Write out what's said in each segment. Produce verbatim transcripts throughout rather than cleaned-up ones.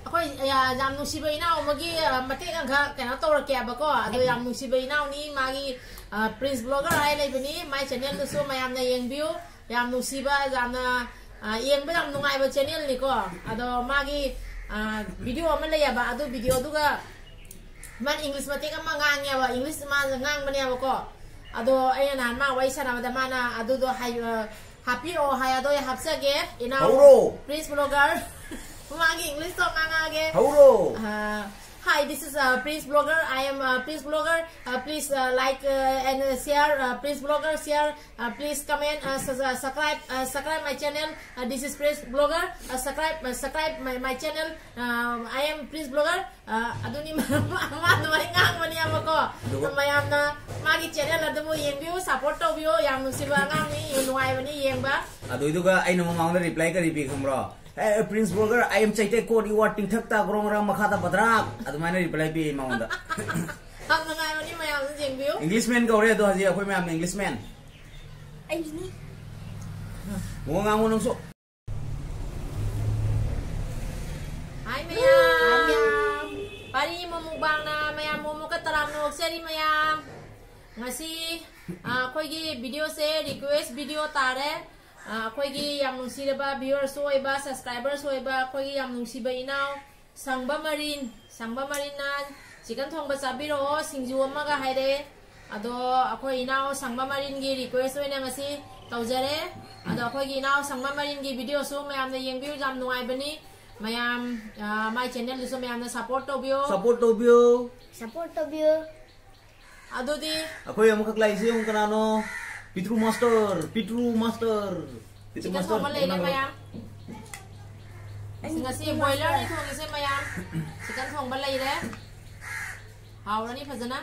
ꯑꯩꯈꯣꯏ, ꯑ, ꯌꯥꯝ ꯅꯨꯡꯁꯤꯕ ꯏꯅꯥꯎ ꯑꯃꯒꯤ, ꯑ, ꯃꯇꯦꯛ ꯑꯃꯈꯛ ꯀꯩꯅꯣ ꯇꯧꯔꯛꯀꯦꯕꯀꯣ꯫ ꯑꯗꯣ ꯌꯥꯝ ꯅꯨꯡꯁꯤꯕ ꯏꯅꯥꯎꯅꯤ, ꯃꯥꯒꯤ, ꯑ, Prince Blogger ꯍꯥꯏ ꯂꯩꯕꯅꯤ, ꯃꯥꯏ channelꯗꯨꯁꯨ ꯃꯌꯥꯝꯅ ꯌꯦꯡꯕꯤꯌꯨ꯫ ꯌꯥꯝ ꯅꯨꯡꯁꯤꯕ, ꯌꯥꯝꯅ, ꯑ, ꯌꯦꯡꯕ ꯌꯥꯝ ꯅꯨꯡꯉꯥꯏꯕ channelꯅꯤꯀꯣ꯫ ꯑꯗꯣ ꯃꯥꯒꯤ, ꯑ, video ꯑꯃ ꯂꯩꯌꯦꯕ, ꯑꯗꯨ videoꯗꯨꯒ ꯃꯥꯅ English ꯃꯇꯦꯛ ꯑꯃ ꯉꯥꯡꯉꯦꯕ, English ꯃꯥ ꯉꯥꯡꯕꯅꯦꯕꯀꯣ꯫ ꯑꯗꯣ ꯑꯩꯅ ꯅꯍꯥꯟ ꯃꯥ ꯋꯥꯔꯤ ꯁꯥꯟꯅꯕꯗ ꯃꯥꯅ ꯑꯗꯨꯗꯣ ꯍꯥꯏ-, ꯑ, ꯍꯥꯞꯄꯤꯔꯛꯑꯣ ꯍꯥꯏ, ꯑꯗꯣ ꯑꯩ ꯍꯥꯞꯆꯒꯦ꯫ ꯏꯅꯥꯎ ꯍꯧꯔꯣ꯫ Prince Blogger꯫ ꯃꯥꯒꯤ Englishꯇꯣ ꯉꯥꯡꯉꯛꯑꯒꯦ꯫ ꯍꯧꯔꯣ꯫ ꯑ, Hi, this is, uh, Prince Blogger. I am, uh, Prince Blogger. Uh, please, uh, like, uh, and, uh, share. Uh, Prince Blogger, share. Uh, please comment. Uh, sus-, uh, subscribe. Uh, subscribe my channel. Uh, this is Prince Blogger. Uh, subscribe, uh, subscribe my, my channel. Um, I am Prince Blogger. Uh, ꯑꯗꯨꯅꯤ ꯃꯥ ꯑꯗꯨꯃꯥꯏꯅ ꯉꯥꯡꯕꯅꯦꯕꯀꯣ꯫ ꯑꯗꯨꯒ ꯑꯗꯣ ꯃꯌꯥꯝꯅ ꯃꯥꯒꯤ channel ꯑꯗꯨꯕꯨ ꯌꯦꯡꯕꯤꯌꯨ, support ꯇꯧꯕꯤꯌꯨ꯫ ꯌꯥꯝ ꯅꯨꯡꯁꯤꯕ ꯑꯉꯥꯡꯅꯤ, ꯅꯨꯡꯉꯥꯏꯕꯅꯤ ꯌꯦꯡꯕ꯫ ꯑꯗꯨꯏꯗꯨꯒ ꯑꯩꯅ ꯃꯃꯥꯡꯗ reply ꯀꯔꯤ ꯄꯤ ꯈꯪꯕ꯭ꯔꯣ? "Hey, Prince Blogger, I am Chaitya Kot, you are ꯇꯤꯡꯊꯛꯇ ꯒ꯭ꯔꯣꯡ ꯒ꯭ꯔꯥꯡ ꯃꯈꯥꯗ ꯕꯗ꯭ꯔꯥꯛ"꯫ ꯑꯗꯨꯃꯥꯏꯅ reply ꯄꯤ ꯃꯉꯣꯟꯗ꯫ ꯌꯥꯝ ꯅꯨꯡꯉꯥꯏꯕꯅꯤ, ꯃꯌꯥꯝꯁꯨ ꯌꯦꯡꯕꯤꯌꯨ꯫ Englishman ꯀꯧꯔꯦ ꯑꯗꯣ ꯍꯧꯖꯤꯛ ꯑꯩꯈꯣꯏ ꯃꯌꯥꯝꯅ Englishman꯫ ꯑꯩꯒꯤꯅꯤ꯫ ꯃꯉꯣꯟ ꯉꯥꯡꯉꯨ ꯅꯪꯁꯨ꯫ Hi ꯃꯌꯥꯝ꯫ ꯄꯥꯔꯤ ꯃꯣꯃꯣꯛ ꯕꯥꯡꯅ ꯃꯌꯥꯝ ꯃꯣꯃꯣꯛꯀ ꯇꯔꯥꯝꯅ ꯑꯣꯛꯆꯔꯤ ꯃꯌꯥꯝ꯫ ꯉꯁꯤ, ꯑ, ꯑꯩꯈꯣꯏꯒꯤ videoꯁꯦ request video ꯇꯥꯔꯦ꯫ ꯑ, ꯑꯩꯈꯣꯏꯒꯤ ꯌꯥꯝ ꯅꯨꯡꯁꯤꯔꯕ viewersꯁꯨ ꯑꯣꯏꯕ, subscriberꯁꯨ ꯑꯣꯏꯕ ꯑꯩꯈꯣꯏꯒꯤ ꯌꯥꯝ ꯅꯨꯡꯁꯤꯕ ꯏꯅꯥꯎ ꯁꯪꯕ ꯃꯔꯤꯟ, ꯁꯪꯕ ꯃꯔꯤꯟꯅ chicken ꯊꯣꯡꯕ ꯆꯥꯕꯤꯔꯛꯑꯣ, ꯁꯤꯡꯖꯨ ꯑꯃꯒ ꯍꯥꯏꯔꯛꯑꯦ꯫ ꯑꯗꯣ ꯑꯩꯈꯣꯏ ꯏꯅꯥꯎ ꯁꯪꯕ ꯃꯔꯤꯟꯒꯤ request ꯑꯣꯏꯅ ꯉꯁꯤ ꯇꯧꯖꯔꯦ꯫ ꯑꯗꯣ ꯑꯩꯈꯣꯏꯒꯤ ꯏꯅꯥꯎ ꯁꯪꯕ ꯃꯔꯤꯟꯒꯤ videoꯁꯨ ꯃꯌꯥꯝꯅ ꯌꯦꯡꯕꯤꯌꯨ, ꯌꯥꯝ ꯅꯨꯡꯉꯥꯏꯕꯅꯤ꯫ ꯃꯌꯥꯝ, ꯑ, ꯃꯥꯏ channelꯗꯨꯁꯨ ꯃꯌꯥꯝꯅ support ꯇꯧꯕꯤꯌꯨ꯫ Support ꯇꯧꯕꯤꯌꯨ꯫ Support ꯇꯧꯕꯤꯌꯨ꯫ ꯑꯗꯨꯗꯤ ꯑꯩꯈꯣꯏ ꯑꯃꯈꯛ ꯂꯥꯛꯏꯁꯦ ꯌꯦꯡꯉꯨ ꯀꯅꯥꯅꯣ? ꯄꯤꯇ꯭ꯔꯨ master, ꯄꯤꯇ꯭ꯔꯨ master, ꯄꯤꯇ꯭ꯔꯨ chicken master ꯊꯣꯡꯕ ꯂꯩꯔꯦ ꯅꯪ ꯃꯌꯥꯝ꯫ ꯑꯩ ꯉꯁꯤ ꯄꯤꯇ꯭ꯔꯨ boilerꯅꯤ master꯫ ꯊꯣꯡꯉꯤꯁꯦ ꯃꯌꯥꯝ꯫ Chicken ꯊꯣꯡꯕ ꯂꯩꯔꯦ꯫ ꯍꯥꯎꯔꯅꯤ ꯐꯖꯅ꯫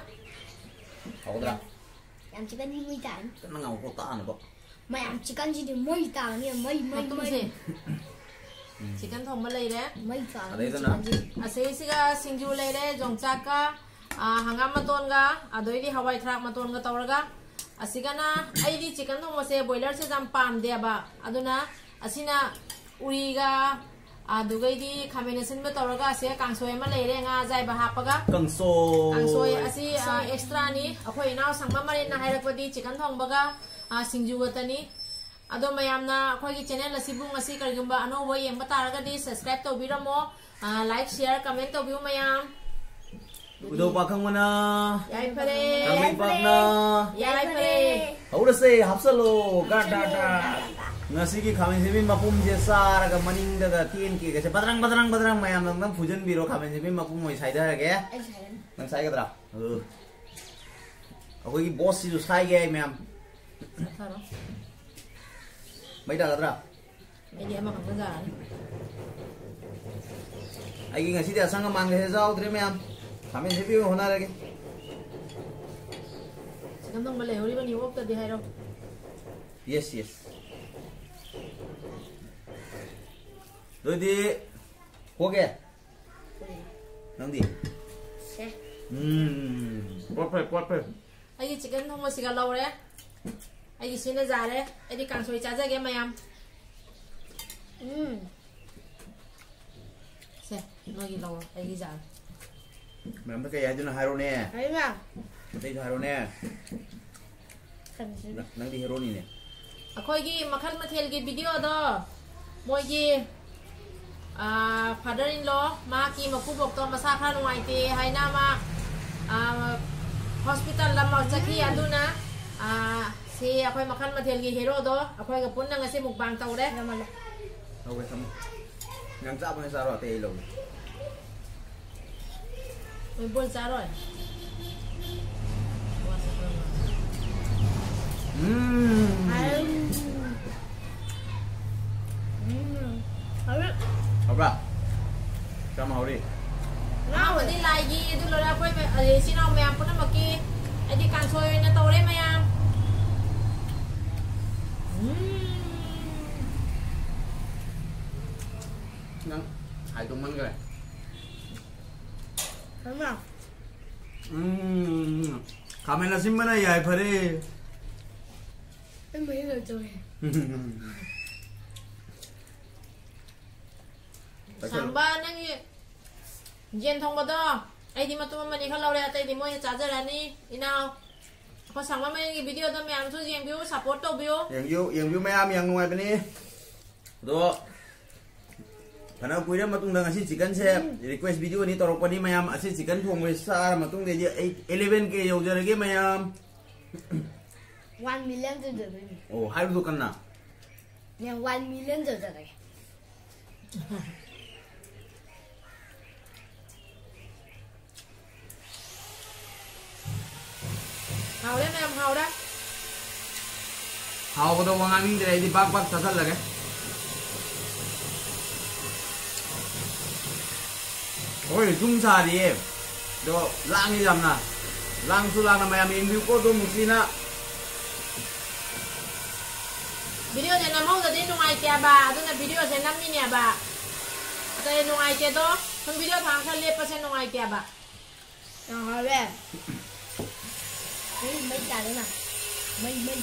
ꯍꯥꯎꯗ꯭ꯔꯥ? ꯌꯥꯝ chickenꯁꯤ ꯃꯩ ꯇꯥꯔꯅꯤ꯫ ꯀꯟꯅ ꯉꯥꯎꯈꯣ ꯇꯥꯅꯕ꯫ ꯃꯌꯥꯝ chickenꯁꯤꯗꯤ ꯃꯩ ꯇꯥꯔꯅꯤ, ꯃꯩ, ꯃꯩ, ꯃꯇꯨꯝꯁꯦ꯫ ꯃꯩ꯫ Chicken ꯊꯣꯡꯕ ꯂꯩꯔꯦ꯫ ꯃꯩ ꯇꯥꯔꯅꯤ ꯑꯗꯩꯗꯨꯅ? Chickenꯁꯤꯗꯤ꯫ ꯑꯁꯤꯁꯤꯒ ꯁꯤꯡꯖꯨ ꯂꯩꯔꯦ, ꯌꯣꯡꯆꯥꯛꯀ, ꯑ, ꯍꯪꯒꯥꯝ ꯃꯇꯣꯟꯒ, ꯑꯗꯩꯗꯤ ꯍꯋꯥꯏ ꯊ꯭ꯔꯥꯛ ꯃꯇꯣꯟꯒ ꯇꯧꯔꯒ꯫ ꯑꯁꯤꯒꯅ, ꯑꯩꯗꯤ chicken ꯊꯣꯡꯕꯁꯦ boilerꯁꯦ ꯌꯥꯝ ꯄꯥꯝꯗꯦꯕ, ꯑꯗꯨꯅ ꯑꯁꯤꯅ ꯎꯔꯤꯒ, ꯑꯗꯨꯒꯩꯗꯤ ꯈꯥꯃꯦꯟ ꯑꯁꯤꯟꯕ ꯇꯧꯔꯒ ꯑꯁꯦ ꯀꯥꯡꯁꯣꯏ ꯑꯃ ꯂꯩꯔꯦ, ꯉꯥ ꯑꯖꯥꯏꯕ ꯍꯥꯄꯒ꯫ ꯀꯥꯡꯁꯣꯏ꯫ ꯀꯥꯡꯁꯣꯏ ꯑꯁꯤ, ꯑ, extra ꯅꯤ꯫ ꯑꯩꯈꯣꯏ ꯏꯅꯥꯎ ꯁꯪꯕ ꯃꯔꯦꯟꯅ ꯍꯥꯏꯔꯛꯄꯗꯤ chicken ꯊꯣꯡꯕꯒ, ꯑ, ꯁꯤꯡꯖꯨꯒꯇꯅꯤ꯫ ꯑꯗꯣ ꯃꯌꯥꯝꯅ ꯑꯩꯈꯣꯏꯒꯤ channel ꯑꯁꯤꯕꯨ ꯉꯁꯤ ꯀꯔꯤꯒꯨꯝꯕ ꯑꯅꯧꯕ ꯌꯦꯡꯕ ꯇꯥꯔꯒꯗꯤ subscribe ꯇꯧꯕꯤꯔꯝꯃꯣ꯫ ꯑ, like, share, comment ꯇꯧꯕꯤꯌꯨ ꯃꯌꯥꯝ꯫ ꯎꯗꯧ ꯄꯥꯈꯪꯕꯅ꯫ ꯌꯥꯏꯐꯔꯦ꯫ ꯀꯪꯂꯩꯄꯥꯛꯅ꯫ ꯌꯥꯏꯐꯔꯦ꯫ ꯍꯧꯔꯁꯦ, ꯍꯥꯞꯆꯜꯂꯣ꯫ ꯒꯥ ꯗꯥ ꯗꯥ꯫ ꯉꯁꯤꯒꯤ ꯈꯥꯃꯦꯟ ꯑꯁꯤꯟꯕꯤ ꯃꯄꯨꯝꯁꯦ ꯆꯥꯔꯒ ꯃꯅꯤꯡꯗꯒ ꯇꯦꯟ ꯀꯦꯒꯁꯦ ꯕꯗ꯭ꯔꯪ, ꯕꯗ꯭ꯔꯪ, ꯕꯗ꯭ꯔꯪ ꯃꯌꯥꯝꯅ ꯑꯝꯇꯪ ꯐꯨꯖꯟꯕꯤꯔꯣ꯫ ꯈꯥꯃꯦꯟ ꯑꯁꯤꯟꯕꯤ ꯃꯄꯨꯝ ꯑꯣꯏ ꯁꯥꯏꯊꯔꯒꯦ꯫ ꯑꯩ ꯁꯥꯏꯔꯅꯤ꯫ ꯅꯪ ꯁꯥꯏꯒꯗ꯭ꯔꯥ? ꯑ꯫ ꯑꯩꯈꯣꯏꯒꯤ boss ꯁꯤꯁꯨ ꯁꯥꯏꯒꯦ ꯍꯥꯏ ꯃꯌꯥꯝ꯫ ꯆꯠꯊꯔꯣ꯫ ꯃꯩ ꯇꯥꯒꯗ꯭ꯔꯥ? ꯑꯩꯗꯤ ꯑꯃꯈꯛꯇ ꯆꯥꯔꯅꯤ꯫ ꯑꯩꯒꯤ ꯉꯁꯤꯗꯤ ꯑꯁꯪ ꯑꯃꯥꯟꯒꯁꯦ ꯆꯥꯍꯧꯗ꯭ꯔꯦ ꯃꯌꯥꯝ꯫ ꯈꯥꯃꯦꯟ ꯑꯁꯤꯟꯕꯤ ꯑꯣꯏꯅ ꯍꯣꯠꯅꯔꯒꯦ꯫ Chicken ꯊꯣꯡꯕ ꯂꯩꯍꯧꯔꯤꯕꯅꯤ, ꯑꯣꯛꯇꯗꯤ ꯍꯥꯏꯔꯣ꯫ Yes, yes꯫ ꯑꯗꯨꯗꯤ ꯀꯣꯛꯀꯦ꯫ ꯅꯪꯗꯤ? ꯁꯦ꯫ ꯎꯝ꯫ ꯄꯣꯠ ꯐꯩ, ꯄꯣꯠ ꯐꯩ꯫ ꯑꯩꯒꯤ chicken ꯊꯣꯡꯕꯁꯤꯒ ꯂꯧꯔꯦ꯫ ꯑꯩꯒꯤ ꯁꯤꯅ ꯌꯥꯔꯦ꯫ ꯑꯩꯗꯤ ꯀꯥꯡꯁꯣꯏ ꯆꯥꯖꯒꯦ ꯃꯌꯥꯝ꯫ ꯎꯝ꯫ ꯁꯦ, ꯅꯣꯏꯒꯤ ꯂꯧꯔꯣ, ꯑꯩꯒꯤ ꯌꯥꯔꯦ꯫ ꯃꯌꯥꯝꯗ ꯀꯩ ꯍꯥꯏꯗꯣꯏꯅꯣ ꯍꯥꯏꯔꯣꯅꯦ꯫ ꯍꯥꯏꯃ꯫ ꯑꯇꯩꯁꯨ ꯍꯥꯏꯔꯣꯅꯦ꯫ ꯈꯟꯁꯤꯅꯦ꯫ ꯅꯪꯗꯤ ꯍꯦꯔꯣꯅꯤꯅꯦ꯫ ꯑꯩꯈꯣꯏꯒꯤ ꯃꯈꯜ ꯃꯊꯦꯜꯒꯤ video ꯗꯣ ꯃꯣꯏꯒꯤ, ꯑꯥ, father in law, ꯃꯍꯥꯛꯀꯤ ꯃꯀꯨꯕꯣꯛꯇꯣ ꯃꯁꯥ ꯈꯔ ꯅꯨꯡꯉꯥꯏꯇꯦ ꯍꯥꯏꯅ ꯃꯥ, ꯑꯥ, hospital ꯗ ꯑꯃ ꯆꯠꯈꯤ꯫ ꯎꯝ꯫ ꯑꯗꯨꯅ, ꯑꯥ, ꯁꯤ ꯑꯩꯈꯣꯏ ꯃꯈꯜ ꯃꯊꯦꯜꯒꯤ hero ꯗꯣ ꯑꯩꯈꯣꯏꯒ ꯄꯨꯟꯅ ꯉꯁꯤ mukbang ꯇꯧꯔꯦ꯫ ꯂꯧꯒꯦ, ꯊꯝꯃꯣ꯫ ꯅꯪ ꯆꯥꯕꯅ ꯆꯥꯔꯣ, ꯑꯇꯩ ꯑꯩ ꯂꯧꯒꯦ꯫ ꯃꯣꯏ ꯕꯣꯜ ꯆꯥꯔꯣꯏ? ꯎꯝ꯫ ꯎꯝ꯫ ꯍꯥꯎꯋꯦ꯫ ꯍꯥꯎꯕ꯭ꯔꯥ? ꯀꯌꯥꯝ ꯍꯥꯎꯔꯤ? ꯉꯥ ꯑꯍꯥꯟꯕꯗꯤ ꯂꯥꯏꯒꯤ, ꯑꯗꯨ ꯂꯣꯏꯔ ꯑꯩꯈꯣꯏ ꯃ-, ꯑ, ꯏꯆꯤꯟ ꯏꯅꯥꯎ ꯃꯌꯥꯝ ꯄꯨꯝꯅꯃꯛꯀꯤ, ꯑꯩꯗꯤ ꯀꯥꯡꯁꯣꯏ ꯑꯣꯏꯅ ꯇꯧꯔꯦ ꯃꯌꯥꯝ꯫ ꯎꯝ꯫ ꯅꯪ ꯍꯥꯏꯗꯣꯛꯃꯟꯈ꯭ꯔꯦ꯫ ꯍꯩꯃꯥ꯫ ꯎꯝ, ꯈꯥꯃꯦꯟ ꯑꯁꯤꯟꯕꯅ ꯌꯥꯏꯐꯔꯦ꯫ ꯑꯩ ꯃꯍꯤ ꯂꯣꯏ ꯆꯣꯏ꯫ ꯁꯥꯡꯕ, ꯅꯪꯒꯤ ꯌꯦꯟ ꯊꯣꯡꯕꯗꯣ ꯑꯩꯗꯤ ꯃꯇꯨꯝ ꯑꯃꯅꯤ ꯈꯛ ꯂꯧꯔꯦ, ꯑꯇꯩꯗꯤ ꯃꯣꯏꯅ ꯆꯥꯖꯔꯅꯤ꯫ ꯏꯅꯥꯎ, ꯑꯩꯈꯣꯏ ꯁꯥꯡꯕ ꯃꯌꯥꯝꯒꯤ ꯚꯤꯗꯤꯑꯣꯗꯣ ꯃꯌꯥꯝꯁꯨ ꯌꯦꯡꯕꯤꯌꯨ, ꯁꯞꯄꯣꯔꯠ ꯇꯧꯕꯤꯌꯨ꯫ ꯌꯦꯡꯕꯤꯌꯨ, ꯌꯦꯡꯕꯤꯌꯨ ꯃꯌꯥꯝ, ꯌꯥꯝ ꯅꯨꯡꯉꯥꯏꯕꯅꯤ꯫ ꯑꯗꯣ ꯐꯅ ꯀꯨꯏꯔ ꯃꯇꯨꯡꯗ ꯉꯁꯤ ꯆꯤꯛꯀꯟꯁꯦ ꯔꯤꯀ꯭ꯋꯦꯁ ꯚꯤꯗꯤꯑꯣꯅꯤ ꯇꯧꯔꯛꯄꯅꯤ ꯃꯌꯥꯝ꯫ ꯑꯁꯤ ꯆꯤꯛꯀꯟ ꯊꯣꯡꯕꯁꯦ ꯆꯥꯔ ꯃꯇꯨꯡꯗꯩꯗꯤ ꯑꯩ ꯑꯦꯂꯦꯚꯦꯟ ꯀꯦ ꯌꯧꯖꯔꯒꯦ ꯃꯌꯥꯝ꯫ ꯋꯥꯟ ꯃꯤꯂꯤꯌꯟ ꯌꯧꯖꯗꯣꯏꯅꯤ꯫ ꯑꯣ, ꯍꯥꯏꯕꯗꯨ ꯀꯟꯅ꯫ ꯃꯌꯥꯝ, ꯋꯥꯟ ꯃꯤꯂꯤꯌꯟ ꯌꯧꯖꯔꯒꯦ꯫ ꯍꯥꯎꯔꯦ ꯃꯌꯥꯝ, ꯍꯥꯎꯔꯦ꯫ ꯍꯥꯎꯕꯗꯣ ꯋꯥ ꯉꯥꯡꯅꯤꯡꯗ꯭ꯔꯦ, ꯑꯩꯗꯤ ꯕꯥꯛ ꯕꯥꯛ ꯆꯥꯁꯜꯂꯒꯦ꯫ ꯍꯣꯏ, ꯁꯨꯝ ꯁꯥꯔꯤꯌꯦ꯫ ꯑꯗꯣ ꯂꯥꯡꯉꯤ ꯌꯥꯝꯅ꯫ ꯂꯥꯡꯁꯨ ꯂꯥꯡꯅ ꯃꯌꯥꯝ ꯌꯦꯡꯕꯤꯌꯨꯀꯣ, ꯑꯗꯣ ꯃꯨꯁꯤꯅ꯫ ꯚꯤꯗꯤꯑꯣꯁꯦ ꯅꯝꯍꯧꯗꯗꯤ ꯅꯨꯡꯉꯥꯏꯇꯦꯕ, ꯑꯗꯨꯅ ꯚꯤꯗꯤꯑꯣꯁꯦ ꯅꯝꯃꯤꯅꯦꯕ꯫ ꯑꯗꯩ ꯅꯨꯡꯉꯥꯏꯇꯦꯗꯣ, ꯁꯨꯝ ꯚꯤꯗꯤꯑꯣ ꯊꯥꯡ ꯈꯔ ꯂꯦꯞꯄꯁꯦ ꯅꯨꯡꯉꯥꯏꯇꯦꯕ꯫ ꯌꯥꯝ ꯍꯥꯎꯔꯦ꯫ ꯃꯩ, ꯃꯩ ꯇꯥꯔꯦꯅ꯫ ꯃꯩ, ꯃꯩ꯫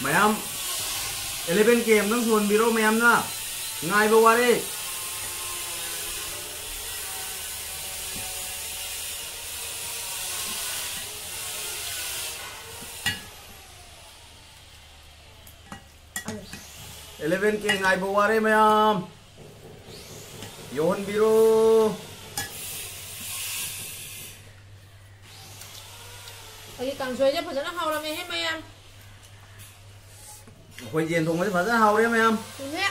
ꯃꯌꯥꯝ, ꯑꯦꯂꯦꯚꯦꯟ ꯀꯦ ꯑꯝꯇꯪ ꯁꯨꯍꯟꯕꯤꯔꯣ ꯃꯌꯥꯝꯅ꯫ ꯉꯥꯏꯕ ꯋꯥꯔꯦ꯫ ꯑꯦꯂꯦꯚꯦꯟ ꯀꯦ ꯉꯥꯏꯕ ꯋꯥꯔꯦ ꯃꯌꯥꯝ꯫ ꯌꯧꯍꯟꯕꯤꯔꯣ꯫ ꯑꯩꯒꯤ ꯀꯥꯡꯁꯣꯏꯁꯦ ꯐꯖꯅ ꯍꯥꯎꯔꯝꯃꯦꯍꯦ ꯃꯌꯥꯝ꯫ ꯑꯩꯈꯣꯏ ꯌꯦꯟ ꯊꯣꯡꯕꯁꯦ ꯐꯖꯅ ꯍꯥꯎꯔꯦ ꯃꯌꯥꯝ꯫ ꯆꯨꯝꯃꯦ꯫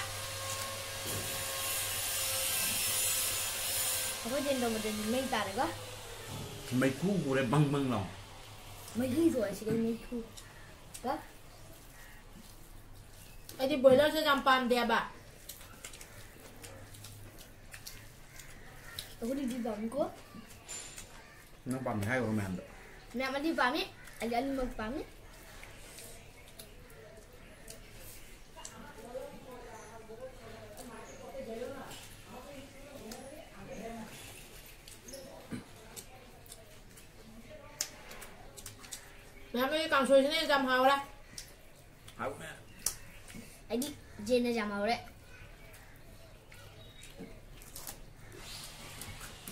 ꯑꯩꯈꯣꯏ ꯌꯦꯟ ꯊꯣꯡꯕꯗꯗꯤ ꯃꯩ ꯇꯥꯔꯦꯀꯣ꯫ ꯃꯩꯈꯨ ꯈꯨꯔꯦ ꯕꯪ ꯕꯪ ꯂꯥꯎ꯫ ꯃꯍꯤ ꯊꯣꯛꯑꯦ ꯁꯤꯗꯩ ꯃꯩꯈꯨ꯫ ꯀꯣ? ꯑꯩꯗꯤ ꯕꯣꯏꯂꯔꯁꯦ ꯌꯥꯝ ꯄꯥꯝꯗꯦꯕ꯫ ꯑꯩꯈꯣꯏꯗꯤ ꯑꯗꯨ ꯄꯥꯝꯃꯤꯀꯣ꯫ ꯅꯪ ꯄꯥꯝꯃꯤ ꯍꯥꯏꯈ꯭ꯔꯣ ꯃꯌꯥꯝꯗ꯫ ꯃꯌꯥꯝ ꯑꯅꯤ ꯄꯥꯝꯃꯤ꯫ ꯑꯩꯗꯤ ꯑꯅꯤꯃꯛ ꯄꯥꯝꯃꯤ꯫ ꯃꯌꯥꯝ, ꯅꯣꯏꯒꯤ ꯀꯥꯡꯁꯣꯏꯁꯤꯅ ꯌꯥꯝ ꯍꯥꯎꯔꯦ꯫ ꯍꯥꯎꯔꯦ꯫ ꯑꯩꯗꯤ ꯖꯦꯟꯅ ꯌꯥꯝ ꯍꯥꯎꯔꯦ꯫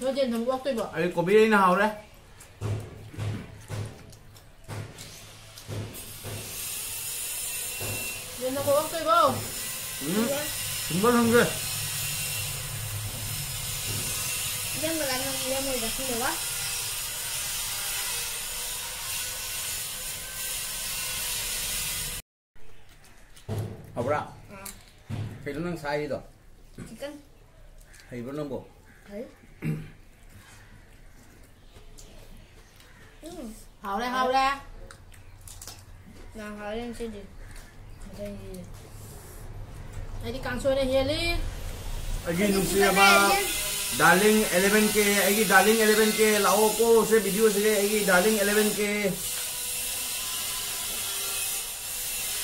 ꯅꯣꯏ ꯖꯦꯟ ꯊꯣꯡꯕ ꯑꯣꯛꯇꯣꯏꯕꯣ? ꯑꯩ ꯀꯣꯕꯤ ꯑꯩꯅ ꯍꯥꯎꯔꯦ꯫ ꯌꯦꯟ ꯊꯣꯡꯕ ꯑꯣꯛꯇꯣꯏꯕꯣ? ꯎꯝ, ꯊꯨꯝꯕ ꯊꯨꯝꯗꯦ꯫ ꯏꯔꯝꯕ ꯂꯥꯛꯅ ꯏꯔꯝꯃꯣꯏꯗ ꯈꯪꯗꯕ꯫ ꯍꯧꯕ꯭ꯔꯥ? ꯑꯥ꯫ ꯀꯩꯅꯣ ꯅꯪ ꯁꯥꯏꯔꯤꯗꯣ? ꯆꯤꯛꯀꯟ꯫ ꯍꯩꯕ꯭ꯔꯣ ꯅꯪꯕꯣ? ꯍꯩ꯫ ꯎꯝ꯫ ꯍꯥꯎꯔꯦ, ꯍꯥꯎꯔꯦ꯫ ꯌꯥꯝ ꯍꯥꯎꯔꯦ ꯉꯁꯤꯗꯤ꯫ ꯃꯊꯪꯒꯤ꯫ ꯑꯩꯗꯤ ꯀꯥꯡꯁꯣꯏꯅ ꯍꯦꯜꯂꯤ꯫ ꯑꯩꯒꯤ ꯅꯨꯡꯁꯤꯔꯕ ꯗꯥꯔꯂꯤꯡ ꯑꯦꯂꯦꯚꯦꯟ ꯀꯦ, ꯑꯩꯒꯤ ꯗꯥꯔꯂꯤꯡ ꯑꯦꯂꯦꯚꯦꯟ ꯀꯦ ꯂꯥꯛꯑꯣ ꯀꯣ ꯁꯦ ꯚꯤꯗꯤꯑꯣꯁꯤꯒꯤ, ꯑꯩꯒꯤ ꯗꯥꯔꯂꯤꯡ ꯑꯦꯂꯦꯚꯦꯟ ꯀꯦ꯫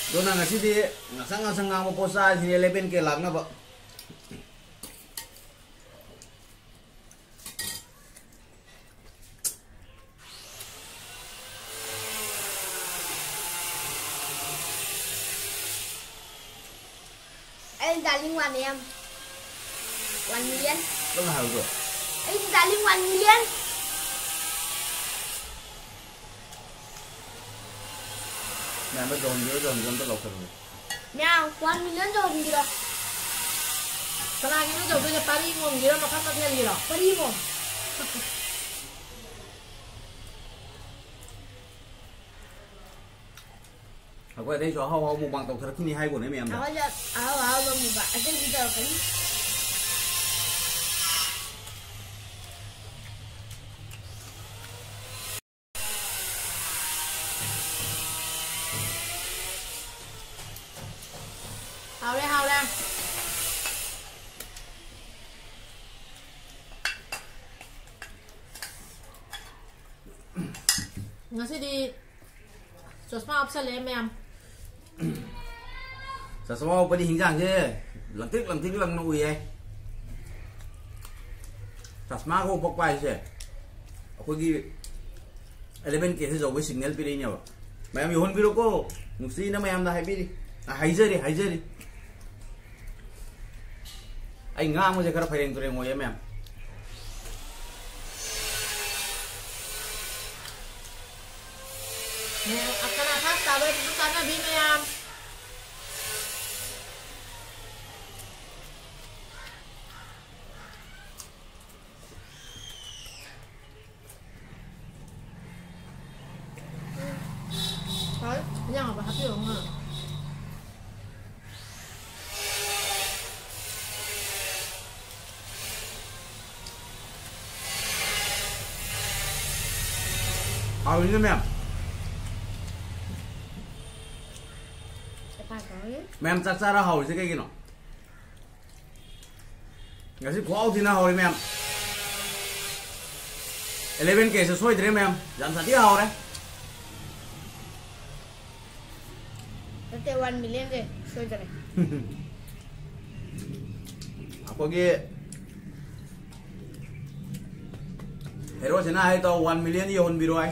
ꯑꯗꯨꯅ ꯉꯁꯤꯗꯤ ꯉꯁꯪ ꯉꯁꯪ ꯉꯥꯡꯕ ꯄꯣꯠ ꯆꯥꯔꯤꯁꯤꯅꯦ ꯑꯦꯂꯦꯚꯦꯟ ꯀꯦ ꯂꯥꯛꯅꯕ꯫ ꯑꯩ darling one M. One million. ꯅꯪꯅ ꯍꯥꯏꯕꯗꯣ꯫ ꯑꯩ ꯗꯥꯔꯂꯤꯡ ꯋꯥꯟ ꯃꯤꯂꯤꯌꯟ꯫ ꯃꯌꯥꯝꯗ ꯌꯧꯍꯟꯕꯤꯔꯣ, ꯌꯧꯍꯟꯕꯤꯔꯣ, ꯑꯝꯇ ꯂꯧꯊꯔꯛꯑꯣ꯫ ꯃꯌꯥꯝ, ꯋꯥꯟ ꯃꯤꯂꯤꯌꯟ ꯌꯧꯍꯟꯕꯤꯔꯣ꯫ ꯀꯅꯥꯒꯤꯅꯣ ꯇꯧꯗꯣꯏꯁꯦ? ꯄꯥꯔꯤ ꯃꯣꯝꯒꯤꯔꯣ, ꯃꯈꯜ ꯃꯊꯦꯜꯒꯤꯔꯣ? ꯄꯥꯔꯤ ꯃꯣꯝ꯫ ꯑꯩꯈꯣꯏ ꯑꯇꯩꯁꯨ ꯑꯍꯥꯎ ꯑꯍꯥꯎ ꯃꯨꯛꯕꯥꯡ ꯇꯧꯊꯔꯛꯈꯤꯅꯤ ꯍꯥꯏꯒꯣꯅꯦ ꯃꯌꯥꯝꯗ꯫ ꯑꯩꯈꯣꯏꯁꯨ ꯑꯍꯥꯎ ꯑꯍꯥꯎꯕ ꯃꯨꯛꯕꯥꯡ ꯑꯇꯩꯁꯨ ꯇꯧꯔꯛꯀꯅꯤ꯫ ꯍꯥꯎꯔꯦ, ꯍꯥꯎꯔꯦ꯫ ꯉꯁꯤꯗꯤ ꯆꯣꯁꯃꯥ ꯍꯥꯞꯆꯜꯂꯦ ꯃꯌꯥꯝ꯫ ꯆꯣꯁꯃꯥ ꯎꯞꯄꯗꯤ ꯍꯤꯟꯖꯥꯡꯁꯦ ꯂꯪꯇ꯭ꯔꯤꯛ ꯂꯪꯇ꯭ꯔꯤꯛ ꯂꯪꯅ ꯎꯏꯌꯦ꯫ ꯆꯣꯁꯃꯥꯒ ꯎꯞꯄꯛꯄ ꯍꯥꯏꯁꯦ ꯑꯩꯈꯣꯏꯒꯤ ꯑꯦꯂꯦꯚꯦꯟ ꯀꯦ ꯁꯤ ꯌꯧꯕꯩ ꯁꯤꯒꯅꯦꯜ ꯄꯤꯔꯛꯏꯅꯦꯕ꯫ ꯃꯌꯥꯝ ꯌꯧꯍꯟꯕꯤꯔꯣꯀꯣ, ꯅꯨꯡꯁꯤꯅ ꯃꯌꯥꯝꯗ ꯍꯥꯏꯕꯤꯔꯤ꯫ ꯑ, ꯍꯥꯏꯖꯔꯤ, ꯍꯥꯏꯖꯔꯤ꯫ ꯑꯩ ꯉꯥꯡꯕꯁꯦ ꯈꯔ ꯐꯩꯔꯦꯡ ꯇꯨꯔꯦꯡ ꯑꯣꯏꯌꯦ ꯃꯌꯥꯝ꯫ ꯃꯌꯥꯝ, ꯑ, ꯀꯅꯥ ꯐꯥꯔꯁ ꯇꯥꯕ ꯑꯗꯨ ꯇꯥꯟꯅꯕꯤ ꯃꯌꯥꯝ꯫ ꯍꯣꯏ, ꯏꯟꯖꯥꯡ ꯍꯥꯞꯄ ꯍꯥꯞꯄꯤꯔꯣ ꯉꯥ꯫ ꯍꯥꯎꯋꯤꯅꯦ ꯃꯌꯥꯝ꯫ ꯆꯄꯥ ꯇꯧꯔꯤ꯫ ꯃꯌꯥꯝ ꯆꯥꯛ ꯆꯥꯔ ꯍꯥꯎꯔꯤꯁꯦ ꯀꯩꯒꯤꯅꯣ? ꯉꯁꯤ ꯈꯨꯍꯥꯎ ꯊꯤꯅ ꯍꯥꯎꯔꯦ ꯃꯌꯥꯝ꯫ ꯑꯦꯂꯦꯚꯦꯟ ꯀꯦꯁꯦ ꯁꯣꯏꯗ꯭ꯔꯦ ꯃꯌꯥꯝ꯫ ꯌꯥꯝ ꯁꯥꯊꯤ ꯍꯥꯎꯔꯦ꯫ ꯅꯠꯇꯦ, ꯋꯥꯟ ꯃꯤꯂꯤꯌꯟꯁꯦ ꯁꯣꯏꯗ꯭ꯔꯦ꯫ ꯑꯩꯈꯣꯏꯒꯤ ꯍꯦꯔꯣꯁꯤꯅ ꯍꯥꯏ ꯇꯧ, ꯋꯥꯟ ꯃꯤꯂꯤꯌꯟ ꯌꯧꯍꯟꯕꯤꯔꯣ ꯍꯥꯏ꯫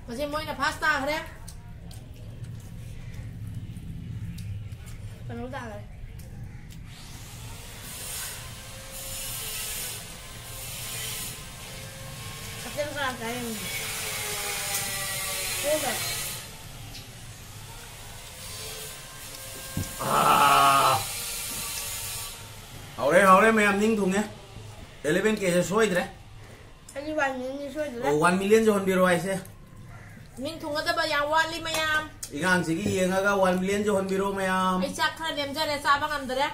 ꯃꯁꯤ ꯃꯣꯏꯅ ꯐꯥꯔꯁ ꯇꯥꯈ꯭ꯔꯦ꯫ ꯀꯩꯅꯣ ꯇꯥꯈ꯭ꯔꯦ꯫ ꯀꯞꯇꯦꯟ ꯀꯅꯥ ꯇꯥꯏ ꯌꯦꯡꯉꯨ꯫ ꯄꯣꯈ꯭ꯔꯦ꯫ ꯑꯥ! ꯍꯥꯎꯔꯦ, ꯍꯥꯎꯔꯦ, ꯃꯌꯥꯝ ꯅꯤꯡ ꯊꯨꯡꯉꯦ꯫ ꯑꯦꯂꯦꯚꯦꯟ ꯀꯦꯁꯦ ꯁꯣꯏꯗ꯭ꯔꯦ꯫ ꯑꯩꯗꯤ ꯋꯥꯟ ꯃꯤꯂꯤꯌꯟꯗꯤ ꯁꯣꯏꯗ꯭ꯔꯦ꯫ ꯑꯣ, ꯋꯥꯟ ꯃꯤꯂꯤꯌꯟ ꯌꯧꯍꯟꯕꯤꯔꯣ ꯍꯥꯏꯁꯦ꯫ ꯅꯤꯡ ꯊꯨꯡꯒꯗꯕ ꯌꯥꯝ ꯋꯥꯠꯂꯤ ꯃꯌꯥꯝ꯫ ꯏꯉꯥꯡꯁꯤꯒꯤ ꯌꯦꯡꯉꯒ ꯋꯥꯟ ꯃꯤꯂꯤꯌꯟ ꯌꯧꯍꯟꯕꯤꯔꯣ ꯃꯌꯥꯝ꯫ ꯑꯩ ꯆꯥꯛ ꯈꯔ ꯂꯦꯝꯖꯔꯦ, ꯆꯥꯕ ꯉꯝꯗꯔꯦ꯫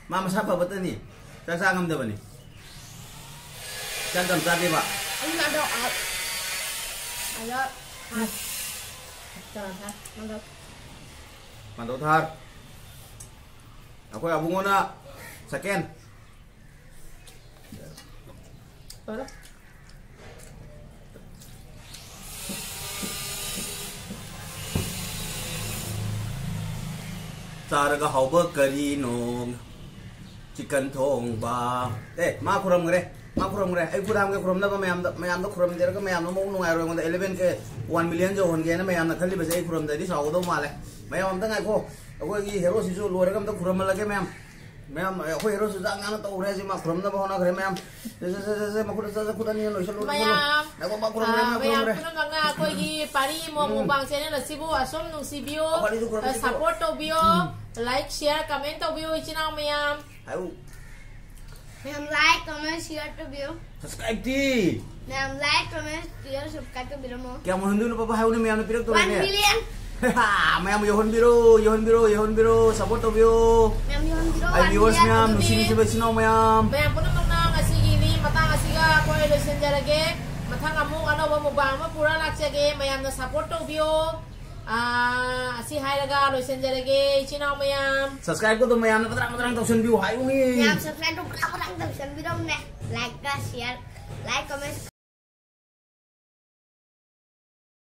ꯃꯥ ꯃꯁꯥ ꯐꯕꯇꯅꯤ, ꯆꯥꯛ ꯆꯥ ꯉꯝꯗꯕꯅꯤ꯫ ꯆꯥꯛ ꯌꯥꯝ ꯆꯥꯗꯦꯕ꯫ ꯑꯩ ꯃꯥꯗꯣ ꯑꯥ, ꯑꯗ, ꯑꯥ, ꯀꯩꯅꯣ ꯊꯥ, ꯃꯥꯗꯣ꯫ ꯃꯥꯗꯣ ꯊꯥꯔ꯫ ꯑꯩꯈꯣꯏ ꯑꯕꯨꯡꯉꯣꯅ second꯫ ꯆꯥꯔꯒ ꯍꯥꯎꯕ ꯀꯔꯤꯅꯣ? Chicken ꯊꯣꯡꯕ꯫ ꯑꯦ, ꯃꯥ ꯈꯨꯔꯝꯈ꯭ꯔꯦ꯫ ꯃꯥ ꯈꯨꯔꯝꯈ꯭ꯔꯦ꯫ ꯑꯩ ꯈꯨꯗꯥꯝꯒꯤ ꯈꯨꯔꯝꯅꯕ ꯃꯌꯥꯝꯗ, ꯃꯌꯥꯝꯗ ꯈꯨꯔꯝꯖꯔꯒ ꯃꯌꯥꯝꯅ ꯃꯕꯨꯛ ꯅꯨꯡꯉꯥꯏꯔꯣꯏ꯫ ꯑꯩꯉꯣꯟꯗ eleven K, one million ꯌꯧꯍꯟꯒꯦꯅ ꯃꯌꯥꯝꯅ ꯈꯜꯂꯤꯕꯁꯦ ꯑꯩ ꯈꯨꯔꯝꯗ꯭ꯔꯗꯤ ꯆꯥꯎꯒꯗꯧ ꯃꯥꯜꯂꯦ꯫ ꯃꯌꯥꯝ ꯑꯝꯇ ꯉꯥꯏꯈꯣ꯫ ꯑꯩꯈꯣꯏꯒꯤ hero ꯁꯤꯁꯨ ꯂꯣꯏꯔꯒ ꯑꯝꯇ ꯈꯨꯔꯝꯍꯜꯂꯒꯦ ꯃꯌꯥꯝ꯫ ꯃꯌꯥꯝ, ꯑꯩꯈꯣꯏ hero ꯁꯨ ꯆꯥꯛ ꯉꯥꯅ ꯇꯧꯈ꯭ꯔꯦ ꯍꯧꯖꯤꯛ꯫ ꯃꯥ ꯈꯨꯔꯝꯅꯕ ꯍꯣꯠꯅꯈ꯭ꯔꯦ ꯃꯌꯥꯝ꯫ ꯁꯦ, ꯁꯦ, ꯁꯦ, ꯁꯦ, ꯁꯦ, ꯃꯈꯨꯠ ꯁꯠ ꯁꯠ ꯈꯨꯠ ꯑꯅꯤ ꯂꯣꯏꯁꯜꯂꯨ, ꯂꯣꯏꯁꯜꯂꯨ꯫ ꯃꯌꯥꯝ, ꯉꯥꯏꯈꯣ, ꯃꯥ ꯈꯨꯔꯝꯈ꯭ꯔꯦ, ꯑ, ꯃꯥ ꯃꯌꯥꯝ ꯈꯨꯔꯝꯈ꯭ꯔꯦ꯫ ꯄꯨꯝꯅꯃꯛꯅ ꯑꯩꯈꯣꯏꯒꯤ ꯄꯥꯔꯤ ꯏꯃꯣ ꯎꯝ꯫ ꯃꯨꯛꯕꯥꯡ channel ꯑꯁꯤꯕꯨ ꯑꯁꯨꯝ ꯅꯨꯡꯁꯤꯕꯤꯌꯨ, ꯑꯩꯈꯣꯏ ꯑꯅꯤꯁꯨ ꯈꯨꯔꯝꯁꯤꯀꯣ꯫ ꯑ, support ꯇꯧꯕꯤꯌꯨ, ꯎꯝ꯫ Like, share, comment ꯇꯧꯕꯤꯌꯨ ꯏꯆꯤꯟ ꯏꯅꯥꯎ ꯃꯌꯥꯝ꯫ ꯍꯥꯏꯌꯨ꯫ ꯃꯌꯥꯝ like, comment, share ꯇꯧꯕꯤꯌꯨ꯫ Subscribe T. ꯃꯌꯥꯝ like, comment, share, subscribe ꯇꯧꯕꯤꯔꯝꯃꯣ꯫ ꯀꯌꯥꯝ ꯑꯣꯏꯍꯟꯗꯣꯏꯅꯣ ꯄꯥꯄꯥ? ꯍꯥꯏꯌꯨꯅꯦ, ꯃꯌꯥꯝꯅ ꯄꯤꯔꯛꯇꯣꯔꯦꯅꯦ꯫ One million꯫ ꯃꯌꯥꯝ ꯌꯧꯍꯟꯕꯤꯔꯣ, ꯌꯧꯍꯟꯕꯤꯔꯣ, ꯌꯧꯍꯟꯕꯤꯔꯣ, support ꯇꯧꯕꯤꯌꯣ꯫ ꯃꯌꯥꯝ ꯌꯧꯍꯟꯕꯤꯔꯣ, ꯑꯩ one viewers million ꯃꯌꯥꯝ, ꯅꯨꯡꯁꯤ ꯑꯣꯏꯕꯤꯒꯦ꯫ ꯅꯨꯡꯁꯤꯕ ꯏꯆꯤꯟ ꯏꯅꯥꯎ ꯃꯌꯥꯝ꯫ ꯃꯌꯥꯝ ꯄꯨꯝꯅꯃꯛꯅ ꯉꯁꯤꯒꯤꯗꯤ ꯃꯇꯥꯡ ꯑꯁꯤꯒ ꯑꯩꯈꯣꯏ ꯂꯣꯏꯁꯤꯟꯖꯔꯒꯦ꯫ ꯃꯊꯪ ꯑꯃꯨꯛ ꯑꯅꯧꯕ ꯃꯨꯛꯕꯥꯡ ꯑꯃ ꯄꯨꯔ ꯂꯥꯛꯆꯒꯦ꯫ ꯃꯌꯥꯝꯅ support ꯇꯧꯕꯤꯌꯣ꯫ ꯑꯥ, ꯑꯁꯤ ꯍꯥꯏꯔꯒ ꯂꯣꯏꯁꯤꯟꯖꯔꯒꯦ, ꯏꯆꯤꯟ ꯏꯅꯥꯎ ꯃꯌꯥꯝ꯫ Subscribe ꯀꯗꯣ ꯃꯌꯥꯝꯅ ꯄꯗ꯭ꯔꯥꯡ ꯄꯗ꯭ꯔꯥꯡ ꯇꯧꯁꯟꯕꯤꯌꯨ ꯍꯥꯏꯌꯨꯅꯦ꯫ ꯃꯌꯥꯝ subscribe ꯇꯧ, ꯄꯗ꯭ꯔꯥꯡ ꯄꯗ꯭ꯔꯥꯡ ꯇꯧꯁꯟꯕꯤꯔꯝꯃꯨꯅꯦ꯫ Like ꯀ share, like, comment꯫